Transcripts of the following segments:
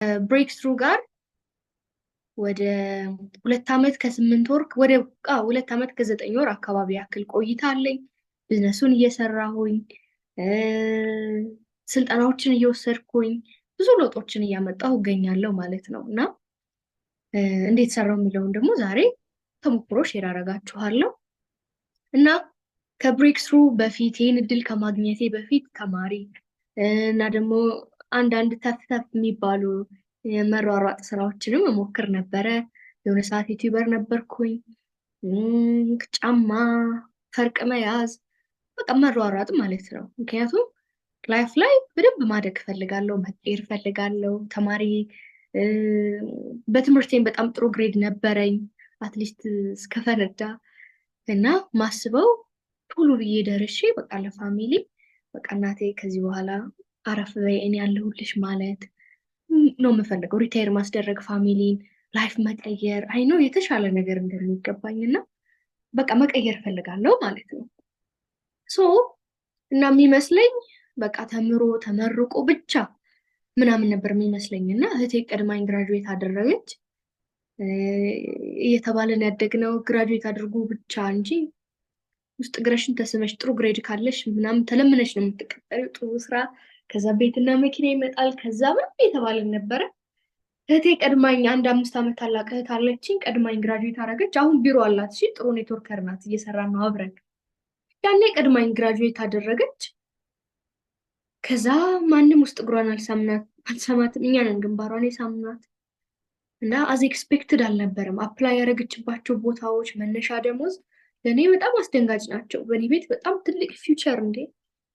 Breakthrough ጋር ወደ 2 ዓመት ከ8 ወር፣ ወደ 2 ዓመት ከ9 ወር አካባቢ ያክል ቆይታ አለኝ። ቢዝነሱን እየሰራሁኝ፣ ስልጠናዎችን እየወሰድኩኝ፣ ብዙ ለውጦችን እያመጣሁ እገኛለሁ ማለት ነው። እና እንዴት ሰራው የሚለውን ደግሞ ዛሬ ተሞክሮ share አደርጋችኋለሁ። እና ከ Breakthrough በፊት፣ ይህን እድል ከማግኘቴ በፊት ተማሪ እና ደግሞ አንዳንድ ተፍ ተፍ የሚባሉ የመሯሯጥ ስራዎችንም እሞክር ነበረ። የሆነ ሰዓት YouTuber ነበርኩኝ። ጫማ ፈርቅ መያዝ፣ በቃ መሯሯጥ ማለት ነው። ምክንያቱም life ላይ በደንብ ማደግ እፈልጋለሁ፣ መቀየር እፈልጋለሁ። ተማሪ በትምህርቴም በጣም ጥሩ grade ነበረኝ፣ at least እስከፈነዳ። እና ማስበው ቶሎ ብዬ ደርሼ በቃ ለ family፣ በቃ እናቴ ከዚህ በኋላ አረፍ በይ እኔ ያለሁልሽ ማለት ነው የምፈልገው። Retire ማስደረግ፣ family ን life መቀየር፣ I know የተሻለ ነገር እንደሚገባኝ እና በቃ መቀየር እፈልጋለሁ ማለት ነው። So እና የሚመስለኝ በቃ ተምሮ ተመርቆ ብቻ ምናምን ነበር የሚመስለኝ። እና እህቴ ቀድማኝ graduate አደረገች። እየተባለን ያደግነው graduate አድርጎ ብቻ እንጂ ውስጥ እግረሽን ተስመሽ ጥሩ grade ካለሽ ምናምን ተለምነሽ ነው የምትቀጠሪው ጥሩ ስራ፣ ከዛ ቤትና መኪና ይመጣል፣ ከዛ ምናምን የተባለን ነበረ። እህቴ ቀድማኝ፣ አንድ 5 ዓመት ታላቅ እህት አለችኝ። ቀድማኝ graduate አደረገች። አሁን ቢሮ አላት። እሺ፣ ጥሩ networker ናት። እየሰራን ነው አብረን። ያኔ ቀድማኝ graduate አደረገች። ከዛ ማንም ውስጥ እግሯን አልሰማትም። እኛ ነን ግንባሯን የሳምናት። እና as expected አልነበረም። Apply ያደረገችባቸው ቦታዎች መነሻ ደሞዝ ለእኔ በጣም አስደንጋጭ ናቸው። በእኔ ቤት በጣም ትልቅ future፣ እንዴ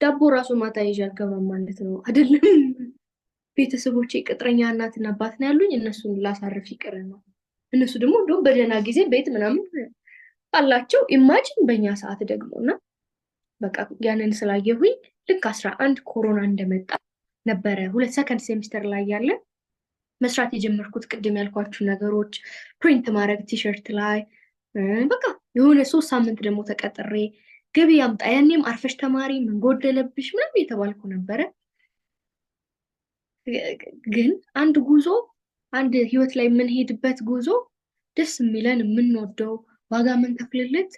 ዳቦ ራሱ ማታ ይዤ አልገባም ማለት ነው አይደለም። ቤተሰቦቼ ቅጥረኛ እናትና አባት ነው ያሉኝ። እነሱን ላሳርፍ ይቅር ነው። እነሱ ደግሞ እንደውም በደህና ጊዜ ቤት ምናምን አላቸው። Imagine በእኛ ሰዓት ደግሞ። እና በቃ ያንን ስላየሁኝ ልክ 11 ኮሮና እንደመጣ ነበረ ሁለት second semester ላይ ያለ መስራት የጀመርኩት። ቅድም ያልኳችሁ ነገሮች print ማድረግ ቲሸርት ላይ፣ በቃ የሆነ 3 ሳምንት ደግሞ ተቀጥሬ ገቢ ያምጣ። ያኔም አርፈሽ ተማሪ፣ ምን ጎደለብሽ ምናምን የተባልኩ ነበረ። ግን አንድ ጉዞ፣ አንድ ህይወት ላይ የምንሄድበት ጉዞ ደስ የሚለን፣ የምንወደው፣ ዋጋ የምንከፍልለት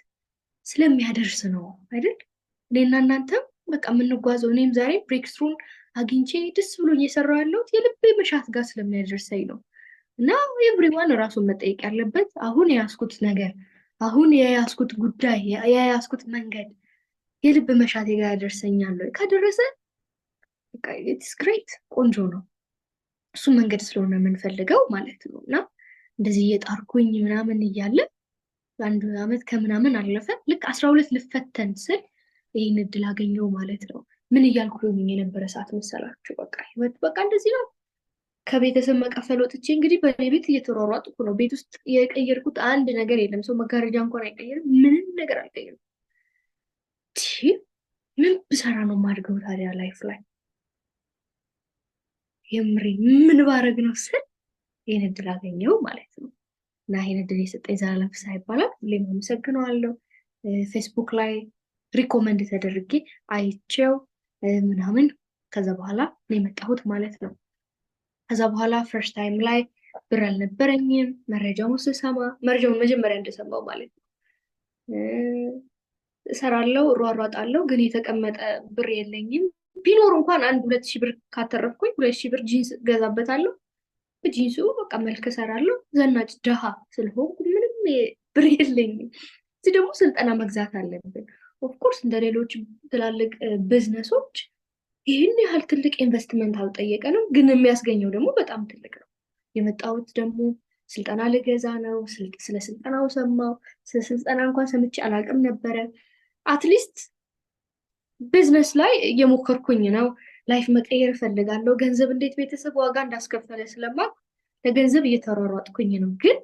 ስለሚያደርስ ነው አይደል? እኔና እናንተም በቃ የምንጓዘው፣ እኔም ዛሬ Breakthrough ን አግኝቼ ደስ ብሎ እየሰራሁ ያለሁት የልቤ መሻት ጋር ስለሚያደርሰኝ ነው። እና everyone ራሱን መጠየቅ ያለበት አሁን የያዝኩት ነገር፣ አሁን የያዝኩት ጉዳይ፣ የያዝኩት መንገድ የልብ መሻቴ ጋር ያደርሰኛል ወይ? ካደረሰ it's great፣ ቆንጆ ነው። እሱ መንገድ ስለሆነ የምንፈልገው ማለት ነው። እና እንደዚህ እየጣርኩኝ ምናምን እያለ አንድ አመት ከምናምን አለፈ። ልክ 12 ልፈተን ስል ይህን እድል አገኘው ማለት ነው። ምን እያልኩ የነበረ ሰዓት መሰላችሁ? በቃ ህይወት በቃ እንደዚህ ነው። ከቤተሰብ መቀፈል ወጥቼ እንግዲህ በእኔ ቤት እየተሯሯጥኩ ነው። ቤት ውስጥ የቀየርኩት አንድ ነገር የለም። ሰው መጋረጃ እንኳን አይቀይርም። ምንም ነገር አልቀይርም። ምን ብሰራ ነው የማድገው ታዲያ life ላይ? የምሬ ምን ባረግ ነው ስል ይህን እድል አገኘው ማለት ነው። እና ይህን እድል የሰጠኝ ዘላለም ፍስሐ ይባላል። ሁሌም አመሰግነዋለሁ። ፌስቡክ ላይ recommend ተደርጌ አይቼው ምናምን ከዛ በኋላ ነው የመጣሁት ማለት ነው። ከዛ በኋላ first time ላይ ብር አልነበረኝም። መረጃውን ስሰማ፣ መረጃውን መጀመሪያ እንደሰማው ማለት ነው፣ እሰራለሁ፣ እሯሯጣለሁ፣ ግን የተቀመጠ ብር የለኝም። ቢኖር እንኳን አንድ 2,000 ብር ካተረፍኩኝ 2,000 ብር ጂንስ እገዛበታለሁ። በጂንሱ በቃ መልክ እሰራለሁ። ዘናጭ ድሃ ስለሆንኩ ምንም ብር የለኝም። እዚህ ደግሞ ስልጠና መግዛት አለብን። Of course እንደ ሌሎች ትላልቅ ቢዝነሶች ይህን ያህል ትልቅ ኢንቨስትመንት አልጠየቀንም፣ ግን የሚያስገኘው ደግሞ በጣም ትልቅ ነው። የመጣሁት ደግሞ ስልጠና ልገዛ ነው። ስለ ስልጠናው ሰማው። ስለ ስልጠና እንኳን ሰምቼ አላውቅም ነበረ። At least business ላይ እየሞከርኩኝ ነው። Life መቀየር እፈልጋለሁ። ገንዘብ እንዴት ቤተሰብ ዋጋ እንዳስከፈለ ስለማውቅ ለገንዘብ እየተሯሯጥኩኝ ነው። ግን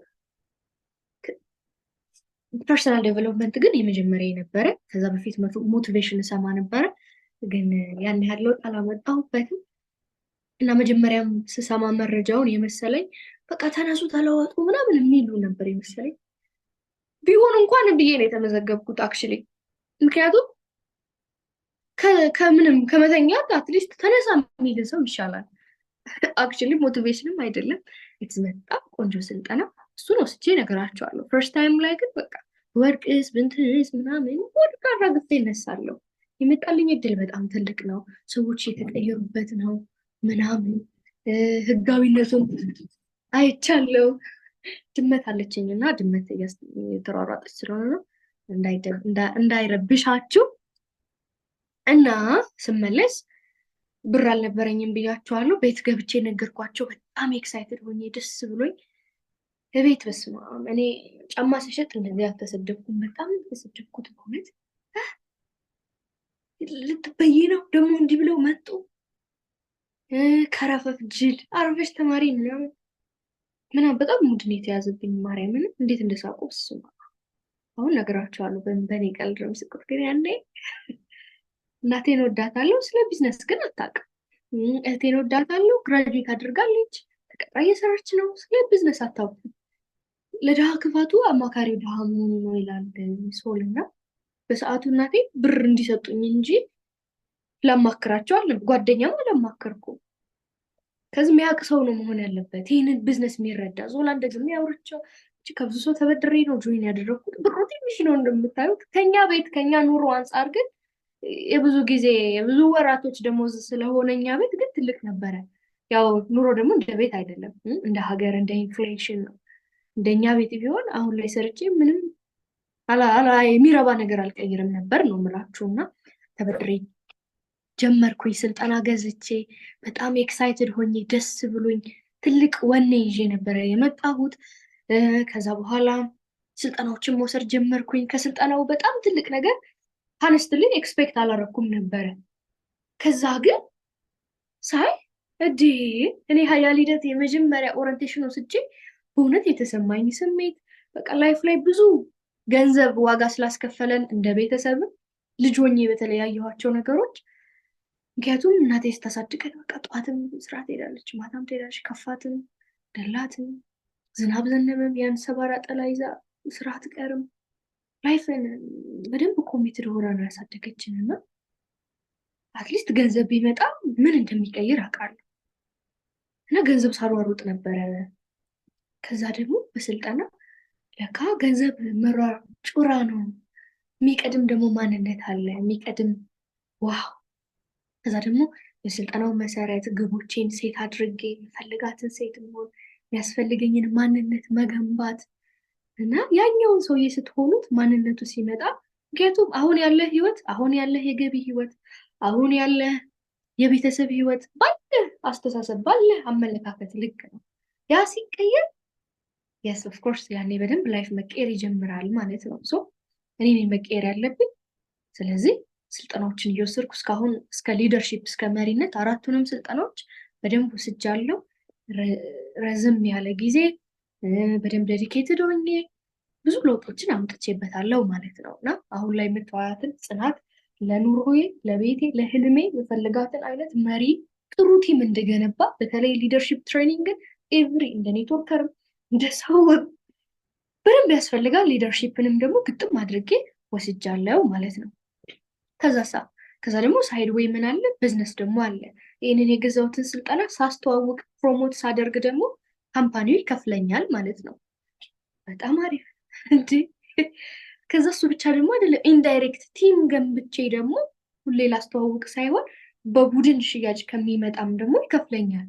personal development ግን የመጀመሪያ ነበረ። ከዛ በፊት motivation እሰማ ነበረ፣ ግን ያን ያህል ለውጥ አላመጣሁበትም። እና መጀመሪያም ስሰማ መረጃውን የመሰለኝ በቃ ተነሱ ተለወጡ ምናምን የሚሉ ነበር የመሰለኝ። ቢሆን እንኳን ብዬ ነው የተመዘገብኩት actually። ምክንያቱም ከምንም ከመተኛት at least ተነሳ የሚል ሰው ይሻላል። Actually motivation ም አይደለም፣ it's በጣም ቆንጆ ስልጠና፣ እሱን ወስጄ እነግራቸዋለሁ። First time ላይ ግን በቃ ወርቅስ ብንትንስ ምናምን ወድቅ አራግፌ እነሳለሁ። የመጣልኝ እድል በጣም ትልቅ ነው። ሰዎች የተቀየሩበት ነው ምናምን፣ ህጋዊነቱን አይቻለው። ድመት አለችኝ እና ድመት እየተሯሯጠች ስለሆነ ነው እንዳይረብሻችሁ። እና ስመለስ ብር አልነበረኝም ብያቸዋለሁ። ቤት ገብቼ ነገርኳቸው። በጣም excited ሆኜ ደስ ብሎኝ እቤት፣ በስመ አብ፣ እኔ ጫማ ስሸጥ እንደዚህ አልተሰደብኩም። በጣም ተሰደብኩት በእውነት። ልትበይ ነው ደግሞ እንዲህ ብለው መጡ። ከረፈፍ ጅል አርፈሽ ተማሪ ምናምን ምናምን፣ በጣም mood ነው የተያዘብኝ። ማርያምን እንዴት እንደሳቁ በስመ አብ። አሁን ነገራቸዋለሁ። በእኔ ቀልድ ነው የሚስቁት፣ ግን ያኔ እናቴን ወዳታለሁ፣ ስለ ቢዝነስ ግን አታውቅም። እህቴን ወዳታለሁ፣ graduate አድርጋለች፣ ተቀጥራ እየሰራች ነው፣ ስለ ቢዝነስ አታውቅም። ለድሃ ክፋቱ አማካሪው ድሃ መሆኑ ነው ይላል ሶል። እና በሰዓቱ እናቴ ብር እንዲሰጡኝ እንጂ ላማክራቸው አለ ጓደኛም አላማከርኩም። ከዚህ የሚያውቅ ሰው ነው መሆን ያለበት ይህንን ቢዝነስ የሚረዳ። ዞላን ደግሜ አውርቼው ከብዙ ሰው ተበድሬ ነው join ያደረግኩት። ብሩ ትንሽ ነው እንደምታዩት ከኛ ቤት ከኛ ኑሮ አንጻር፣ ግን የብዙ ጊዜ የብዙ ወራቶች ደሞዝ ስለሆነ እኛ ቤት ግን ትልቅ ነበረ። ያው ኑሮ ደግሞ እንደ ቤት አይደለም፣ እንደ ሀገር እንደ inflation ነው። እንደኛ ቤት ቢሆን አሁን ላይ ሰርቼ ምንም የሚረባ ነገር አልቀይርም ነበር ነው የምላችሁ። እና ተበድሬ ጀመርኩኝ፣ ስልጠና ገዝቼ በጣም excited ሆኜ ደስ ብሎኝ ትልቅ ወኔ ይዤ ነበረ የመጣሁት። ከዛ በኋላ ስልጠናዎችን መውሰድ ጀመርኩኝ። ከስልጠናው በጣም ትልቅ ነገር honestly expect አላረኩም ነበረ። ከዛ ግን ሳይ እዴ እኔ ሀያል ሂደት የመጀመሪያ orientation ወስጄ በእውነት የተሰማኝ ስሜት በቃ life ላይ ብዙ ገንዘብ ዋጋ ስላስከፈለን እንደ ቤተሰብም ልጅ ሆኜ በተለይ ያየኋቸው ነገሮች፣ ምክንያቱም እናቴ ስታሳድገን በቃ ጠዋትም ስራ ትሄዳለች፣ ማታም ትሄዳለች፣ ከፋትም ደላትም ዝናብ ዘነበም ያን ሰባራ ጥላ ይዛ ስራ አትቀርም። Life ን በደንብ committed ሆና ነው ያሳደገችን እና at least ገንዘብ ቢመጣ ምን እንደሚቀይር አውቃለሁ። እና ገንዘብ ሳሯሩጥ ነበረ። ከዛ ደግሞ በስልጠና ለካ ገንዘብ መሯ ጩራ ነው። የሚቀድም ደግሞ ማንነት አለ የሚቀድም፣ wow። ከዛ ደግሞ በስልጠናው መሰረት ግቦቼን set አድርጌ የምፈልጋትን ሴት መሆን፣ የሚያስፈልገኝን ማንነት መገንባት እና ያኛውን ሰውዬ ስትሆኑት ማንነቱ ሲመጣ፣ ምክንያቱም አሁን ያለህ ህይወት፣ አሁን ያለህ የገቢ ህይወት፣ አሁን ያለህ የቤተሰብ ህይወት ባለህ አስተሳሰብ ባለህ አመለካከት ልክ ነው። ያ ሲቀየር yes of course ያኔ በደንብ life መቀየር ይጀምራል ማለት ነው። So እኔ ነኝ መቀየር ያለብኝ። ስለዚህ ስልጠናዎችን እየወሰድኩ እስካሁን እስከ leadership እስከ መሪነት አራቱንም ስልጠናዎች በደንብ ወስጃለሁ። ረዝም ያለ ጊዜ በደንብ dedicated ሆኜ ብዙ ለውጦችን አምጥቼበታለሁ ማለት ነው። እና አሁን ላይ የምታዩትን ጽናት ለኑሮዬ፣ ለቤቴ፣ ለህልሜ የምፈልጋትን አይነት መሪ ጥሩ team እንድገነባ በተለይ leadership training ን every እንደ networker ም እንደ ሰው በደንብ ያስፈልጋል። Leadership ንም ደግሞ ግጥም አድርጌ ወስጃለሁ ማለት ነው። ከዛ ደግሞ side way ምን አለ? ቢዝነስ ደግሞ አለ። ይህንን የገዛሁትን ስልጠና ሳስተዋውቅ promote ሳደርግ ደግሞ company ው ይከፍለኛል ማለት ነው። በጣም አሪፍ እንዴ! ከዛ እሱ ብቻ ደግሞ አይደለም፣ indirect team ገንብቼ ደግሞ ሁሌ ላስተዋውቅ ሳይሆን በቡድን ሽያጭ ከሚመጣም ደግሞ ይከፍለኛል።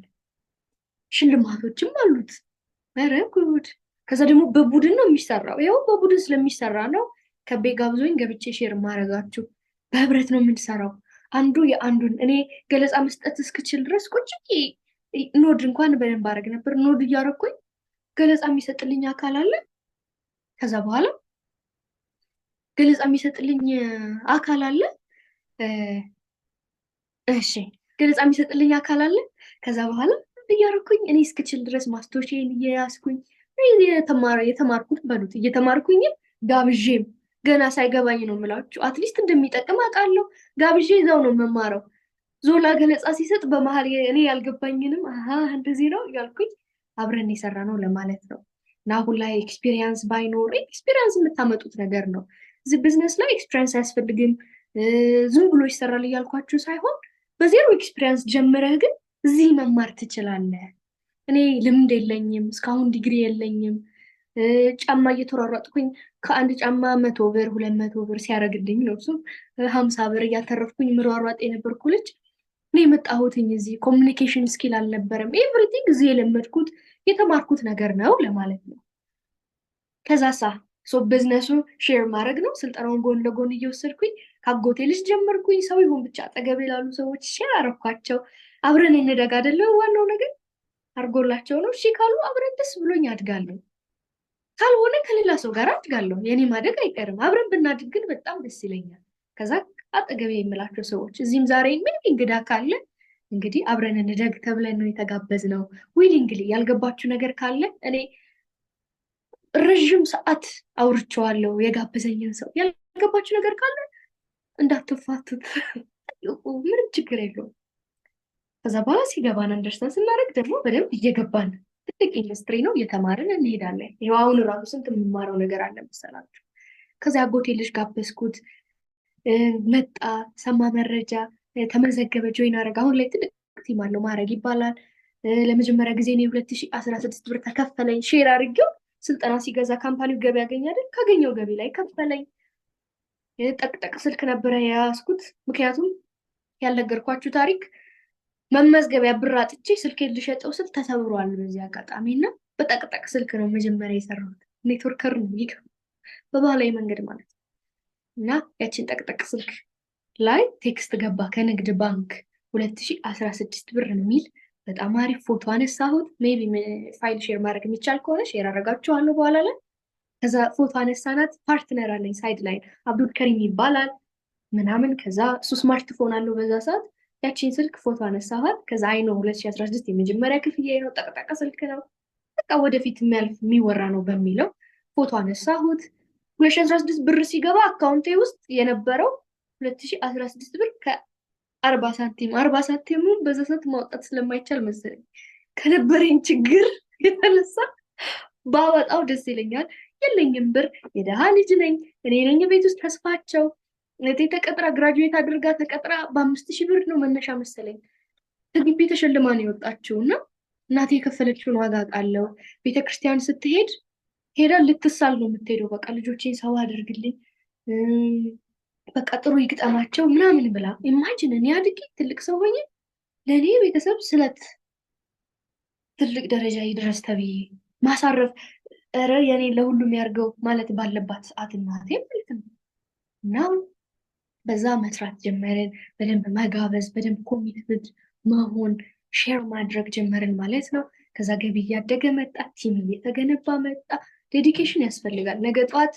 ሽልማቶችም አሉት። ኧረ ጉድ! ከዛ ደግሞ በቡድን ነው የሚሰራው። ይኸው በቡድን ስለሚሰራ ነው ከቤ ጋብዞኝ ገብቼ share ማድረጋችሁ። በህብረት ነው የምንሰራው። አንዱ የአንዱን እኔ ገለጻ መስጠት እስክችል ድረስ ቁጭ ብዬ nod እንኳን በደንብ አደረግ ነበር። Nod እያደረኩኝ ገለጻ የሚሰጥልኝ አካል አለ። ከዛ በኋላ ገለጻ የሚሰጥልኝ አካል አለ። እሺ ገለጻ የሚሰጥልኝ አካል አለ። ከዛ በኋላ እያደረኩኝ እኔ እስክችል ድረስ ማስታወሻዬን እየያዝኩኝ የተማርኩት በሉት እየተማርኩኝም ጋብዤም ገና ሳይገባኝ ነው የምላችሁ። At least እንደሚጠቅም አውቃለሁ። ጋብዤ እዛው ነው የምማረው። ዞላ ገለጻ ሲሰጥ በመሀል እኔ ያልገባኝንም አሀ እንደዚህ ነው እያልኩኝ አብረን የሰራ ነው ለማለት ነው። እና አሁን ላይ experience ባይኖር experience የምታመጡት ነገር ነው። እዚህ ቢዝነስ ላይ experience አያስፈልግም፣ ዝም ብሎ ይሰራል እያልኳችሁ ሳይሆን በ zero experience ጀምረህ ግን እዚህ መማር ትችላለህ። እኔ ልምድ የለኝም፣ እስካሁን ዲግሪ የለኝም። ጫማ እየተሯሯጥኩኝ ከአንድ ጫማ 100 ብር፣ 200 ብር ሲያደርግልኝ ነው፣ እሱም 50 ብር እያተረፍኩኝ ምሯሯጥ የነበርኩ ልጅ እኔ የመጣሁትኝ እዚህ communication skill አልነበረም። Everything እዚህ የለመድኩት፣ የተማርኩት ነገር ነው ለማለት ነው። ከዛ so business ኡ share ማድረግ ነው። ስልጠናውን ጎን ለጎን እየወሰድኩኝ ከአጎቴ ልጅ ጀመርኩኝ። ሰው ይሁን ብቻ አጠገቤ ላሉ ሰዎች share አረኳቸው። አብረን እንደግ አይደለ ዋናው ነገር፣ አድርጎላቸው ነው። እሺ ካሉ አብረን ደስ ብሎኝ አድጋለሁ። ካልሆነ ከሌላ ሰው ጋር አድጋለሁ። የኔ ማደግ አይቀርም። አብረን ብናድግ ግን በጣም ደስ ይለኛል። ከዛ አጠገቤ የምላቸው ሰዎች እዚህም ዛሬ ምን እንግዳ ካለ እንግዲህ አብረን እንደግ ተብለን ነው የተጋበዝነው። Willingly ያልገባችሁ ነገር ካለ እኔ ረዥም ሰዓት አውርቼዋለሁ የጋበዘኝን ሰው። ያልገባችሁ ነገር ካለ እንዳትፋቱት፣ ምንም ችግር የለውም። ከዛ በኋላ ሲገባን፣ understand ስናደርግ ደግሞ በደንብ እየገባን፣ ትልቅ ኢንዱስትሪ ነው፣ እየተማርን እንሄዳለን። ይኸው አሁን ራሱ ስንት የምማረው ነገር አለ መሰላችሁ። ከዚያ አጎቴ ልጅ ጋበዝኩት፣ መጣ፣ ሰማ መረጃ፣ ተመዘገበ፣ join አደረገ። አሁን ላይ ትልቅ team አለው፣ ማድረግ ይባላል። ለመጀመሪያ ጊዜ እኔ 2016 ብር ተከፈለኝ። Share አድርጌው ስልጠና ሲገዛ company ው ገቢ ያገኝ አይደል? ካገኘው ገቢ ላይ ከፈለኝ። ጠቅጠቅ ስልክ ነበረ የያዝኩት። ምክንያቱም ያልነገርኳችሁ ታሪክ መመዝገቢያ ብር አጥቼ ስልኬን ልሸጠው ስል ተሰብሯል። በዚህ አጋጣሚ እና በጠቅጠቅ ስልክ ነው መጀመሪያ የሰራሁት። Networker ነው፣ በባህላዊ መንገድ ማለት ነው። እና ያችን ጠቅጠቅ ስልክ ላይ text ገባ ከንግድ ባንክ 2016 ብር የሚል። በጣም አሪፍ ፎቶ አነሳሁት። Maybe file share ማድረግ የሚቻል ከሆነ share አደርጋችኋለሁ በኋላ ላይ። ከዛ ፎቶ አነሳናት። Partner አለኝ side ላይ፣ አብዱል ከሪም ይባላል ምናምን። ከዛ እሱ ስማርትፎን አለው በዛ ሰዓት። ያቺን ስልክ ፎቶ አነሳኋት። ከዛ አይኖ 2016 የመጀመሪያ ክፍያ ነው፣ ጠቅጠቅ ስልክ ነው። በቃ ወደፊት የሚያልፍ የሚወራ ነው በሚለው ፎቶ አነሳሁት። 2016 ብር ሲገባ account ኤ ውስጥ የነበረው 2016 ብር ከ40 ሳንቲም፣ 40 ሳንቲሙን በዛ ሰዓት ማውጣት ስለማይቻል መሰለኝ ከነበረኝ ችግር የተነሳ፣ ባወጣው ደስ ይለኛል። የለኝም ብር፣ የደሃ ልጅ ነኝ። እኔ ነኝ ቤት ውስጥ ተስፋቸው። እህቴ ተቀጥራ፣ graduate አድርጋ ተቀጥራ በ5,000 ብር ነው መነሻ መሰለኝ ከግቢ ተሸልማ ነው የወጣችው። እና እናቴ የከፈለችውን ዋጋ አውቃለሁ። ቤተክርስቲያን ስትሄድ ሄዳ ልትሳል ነው የምትሄደው። በቃ ልጆቼን ሰው አድርግልኝ፣ በቃ ጥሩ ይግጠማቸው ምናምን ብላ። Imagine እኔ አድጌ ትልቅ ሰው ሆኜ ለእኔ ቤተሰብ ስለት ትልቅ ደረጃ ይድረስ ተብዬ ማሳረፍ፣ ኧረ የኔ ለሁሉም ያርገው ማለት ባለባት ሰዓት እናቴ ማለት ነው። እና በዛ መስራት ጀመርን። በደንብ መጋበዝ፣ በደንብ committed መሆን፣ share ማድረግ ጀመርን ማለት ነው። ከዛ ገቢ እያደገ መጣ፣ team እየተገነባ መጣ። Dedication ያስፈልጋል። ነገ ጠዋት